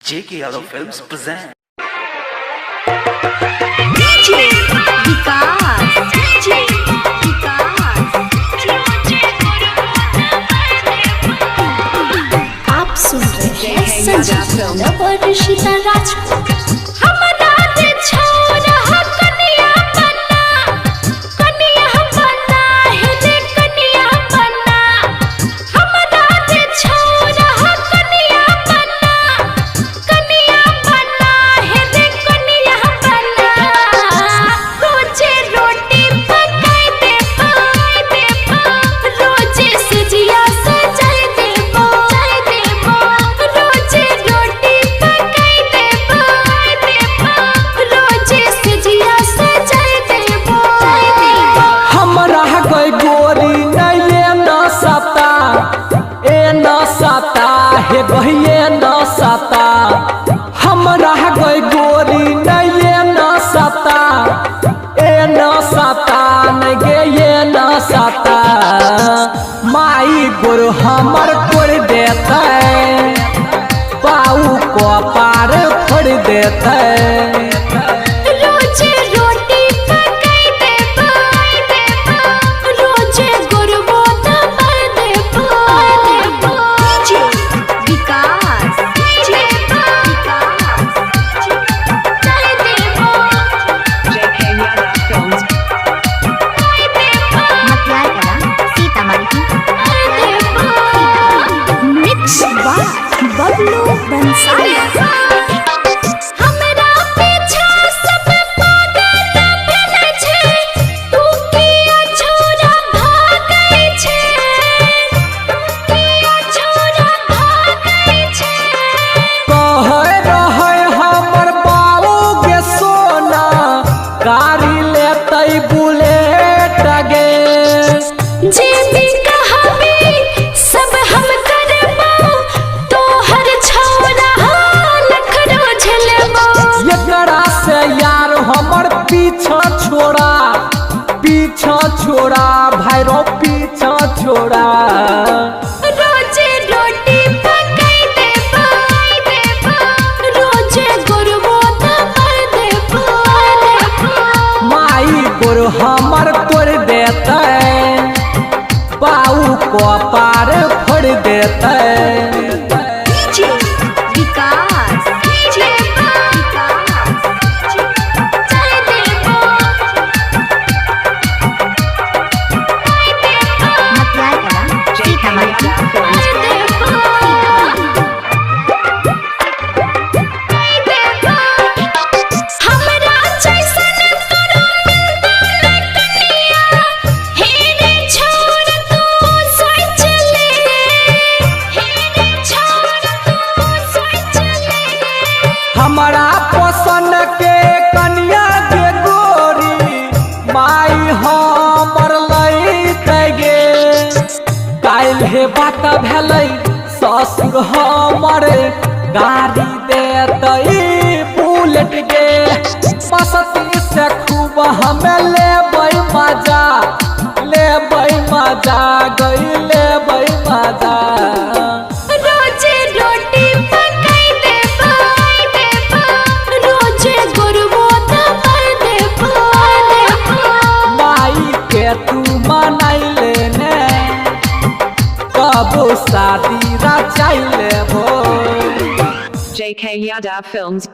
J.K. Yadav Films present. DJ Vikas, DJ Vikas. आप सुन रहे हैं संजीव यादव और ऋषिता राजपूत। हमरा जे छोरा कनिया बना, कनिया बना हे रे कनिया बना। हमरा जे छोरा कनिया बना, कनिया बना हे रे कनिया बना। रोजे रोटी पकाई देबो, रोजे सजिया सजाई देबो, रोजे रोटी पकाई देबो, रोजे सजिया सजाई देबो। हमरा गई गोरी नहीं न सता, ए न सता हे गहिए न सता। हमरा गई गोरी नहीं न सता, ए न सता नहीं गे ये न सता। माई गोर हमर कोड़ देतै, पाऊ कपार फोड़ देतै। रोजे रोटी पकाई देबो, रोजे गुरबो दबा देबो। डीजे विकास, डीजे विकास, चाय देबो, JK Yadav Films. Matiyarkala Sitamarhi mix by Bablu Bansal. हमरा पीछा सब पागल भेल छै, तू किया छोरा भागै छै, तू किया छोरा भागै छै। कहै रहै हमर बाबू के सोना, गाड़ी लेतै बुलेट गे। जे भी कहबी सब हम करबो, तोहर छोरा लखरो झलबो। एकरा से यार हमर पीछा छोड़ा, पीछा छोड़ा भाईरो पीछा छोड़ा। रोजे रोटी पकाई देबो, रोजे गुरबो दबा देबो। माई गोर हमर तोड़ देतै, बाऊ कपार फोड़ देतै। डीजे विकास, डीजे विकास, चाय देबो, JK Yadav Films. हमरा जैसन तोरा मिलता न कनिया, हे रे छोर तू सोच ले, हे रे छोर तू सोच ले। हमरा पसंद के कनिया के गोरी, माई हमर लैते गे। काल्हि बात भेलै ससुर हमर, गाड़ी देतै बुलेट गे। मस्ती से खूब हमे लेबै मजा, लेबै मजा गई लेबै मजा। रोजे रोटी पकाई देबो, रोजे गुरबो दबा देबो। माई के तू मनाइले ने, कबो शादी रचाइले भो। JK Yadav Films.